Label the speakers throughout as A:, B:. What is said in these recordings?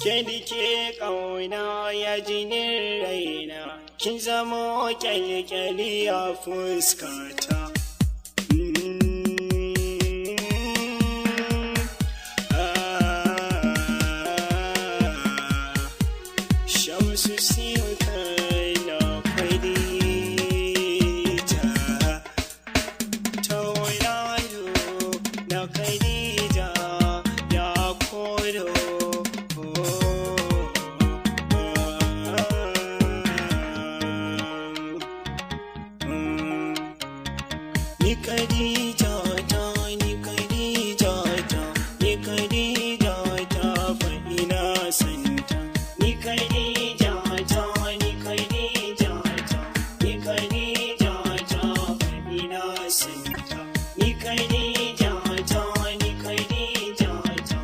A: Ke ke ƙauna ya jinin raina, kin zamo kyalkyali a fuskata. Shamsu siyo na Khadija, tauraro na Khadija ya koro. Ni Khadija ta, ni Khadija ta, ni Khadija ta fa ina santa. Ni Khadija ta, ni Khadija ta, ni Khadija ta fa ina santa. Ni Khadija ta, ni Khadija ta.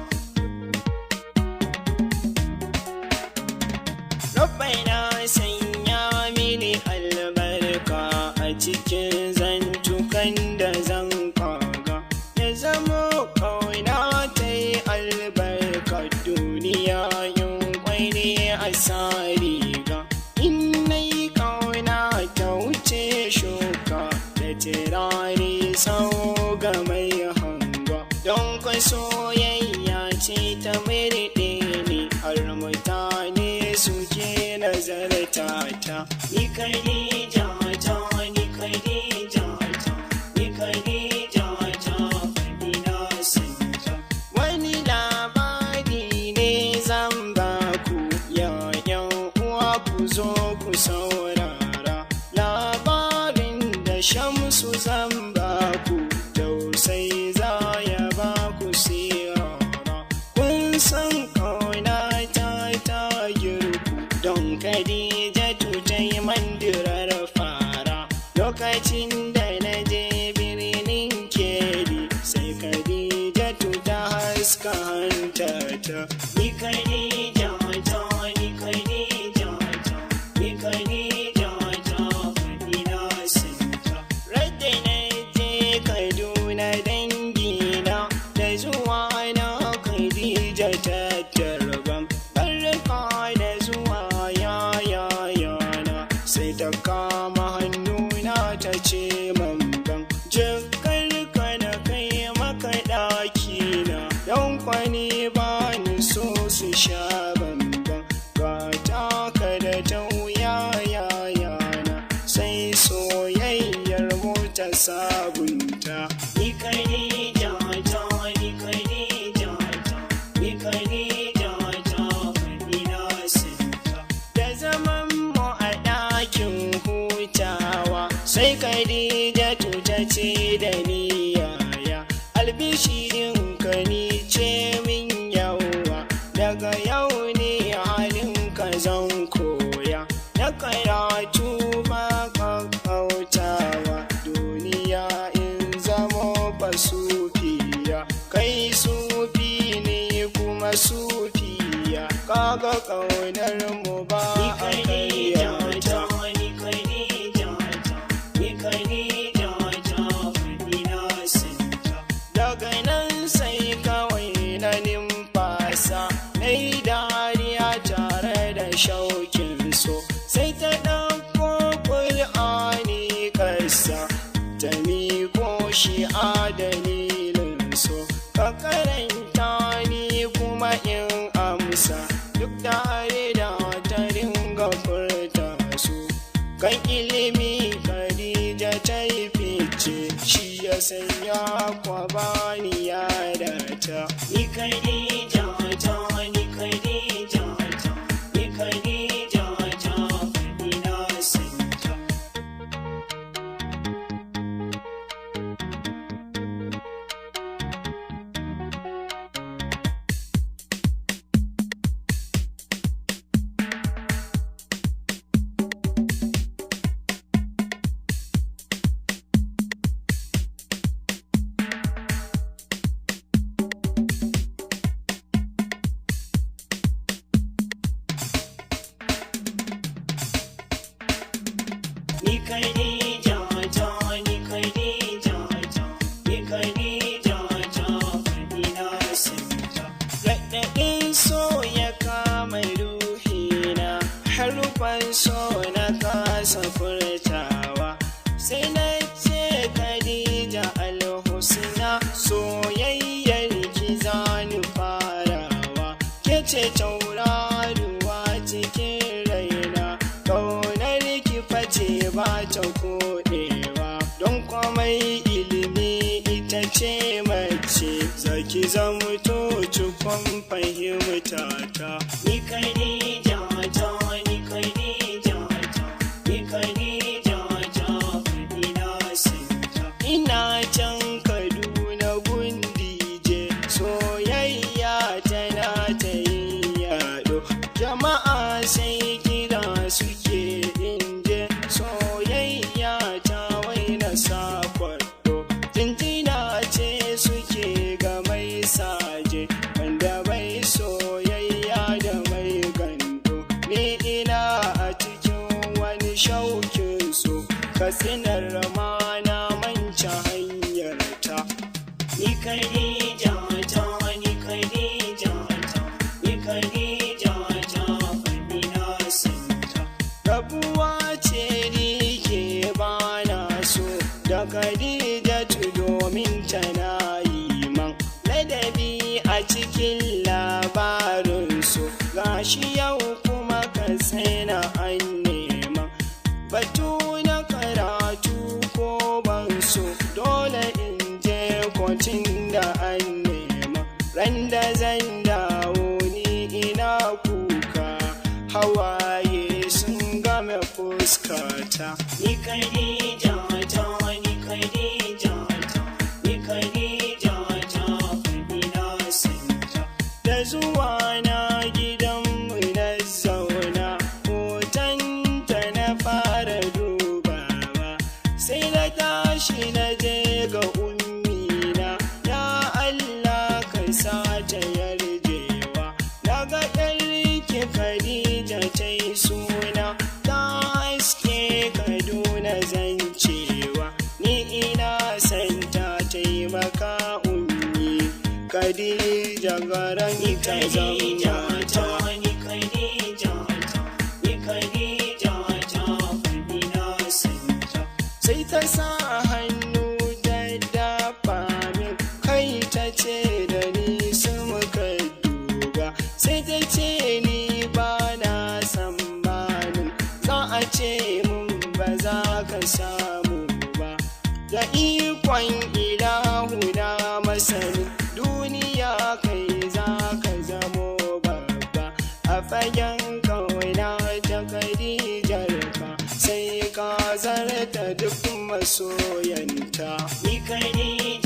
A: Rabbana sanya mini albarka a cikin zantukan da zan kaga. Ya zamo kauna ta yi albarka duniya yin kwai ne a sariga. In na yi kauna ta wuce shuka da tirani sau ga mai hanga. Don kwa soyayya ce ta mirɗe ni har mutane suke nazarta ta. Ni Khadija ta, ni Khadija ta, ni Khadija ta, ina santa. Wani labari ne zan baku, yayan uwa ku zo ku saurara. Labarin da Shamsu zan baku, tausayi za ya baku sirara. Kun san kauna ta ta girku, don Khadijatu ta yi mandirar fara. Lokacin da na je birnin Kebbi, sai Khadijatu ta haska hantata. Ni Khadija ta, ni Khadija ta, ni Khadija ta, ina santa. Radda na je Kaduna dangina, da zuwa na Khadija ta tarban. Barka da zuwa ya ya yana, sai ta kama hannuna ta ce mamban. Jikar ka na kai maka ɗakina, don kwani ba ni so su sha bamban. Ga taka da ta wuya ya yana, sai soyayyar mu ta sabunta. Ni Khadija ta, ni Khadija ta, ni Khadija ta, ina santa. Da zaman mu a ɗakin hutawa, sai Khadija ta ce da ni yaya, albishirin ka ni ce min yawa, daga yau ne halin ka zan koya, na karatu ba kakkautawa, duniya in zamo ba sufiya, kai sufi ne kuma sufiya, kaga ƙaunar mu ba
B: Ni
A: a
B: Khadija
A: karyata.
B: ta, ni Khadija ta, ni Khadija ta, ina santa.
A: Daga nan sai kawai na nimfasa, na yi dariya tare da shaukin so. Sai ta ɗauko ƙur'ani ƙasa, ta miƙo shi a dalilin so. Ka karanta ni kuma in amsa, duk tare da ta ringa furta su. Kan ilimi Khadija ta yi fice, shi ya sanya kwa bani yarata.
B: Ni Khadija ta, ni Khadija ta, ni Khadija ta, ina santa. Ni Khadija ta, ni Khadija ta, ni Khadija ta, ina santa.
A: Raɗaɗin so ya kama ce tauraruwa cikin raina, ƙaunar ki face ba ta koɗewa. Don kwamai ilimi ita ce mace, zaki zamto cikon fahimta ta.
B: Ni Khadija ta, ni Khadija ta, ni Khadija ta, ina santa.
A: Ina can Kaduna gundije, soyayya tana ta yin yaɗo. Jama'a sai kira suke inje, soyayya ta waina sakwato. Jinjina ce suke ga mai saje, wanda bai soyayya da mai gando. Ni ina a cikin wani shaukin so, katsinar mana manca hanyar ta.
B: Ni Khadija ta, ni Khadija ta, ni Khadija ta, ina santa.
A: Rabuwa ce ni ke bana so da Khadijatu domin tana yi man ladabi a cikin labarin so, gashi yau kuma ka tsina an nema batu na karatu ko ban so, dole in je kotun da an nema. Ran da zan dawo ni ina kuka, hawaye sun game fuskata.
B: Ni Khadija ta, ni Khadija ta, ni Khadija ta, ina santa.
A: Da zuwa na gidanmu na zauna, hotonta na fara dubawa, sai na tashi na je ga ummina, ya Allah ka sa ta yarjewa. Na ga ƴarki Khadija ta yi suna, ta haske Kaduna zancewa, ni ina santa taimaka ummi, Khadija garan
B: Ni
A: ta
B: Khadija
A: zama
B: ta,
A: ta.
B: ni Khadija ta, ni Khadija ta, ina santa.
A: Sai ta sa hannu ta dafa min kai, ta ce da ni su muka duba, sai ta ce ni ba na tsammanin za a ce mun ba za ka samu ba. Da ikon ilahu na masanin duniya, kai za ka zamo babba a fagen kauna ta Khadijar ka, sai ka zarta duk masoyanta.
B: Ni Khadija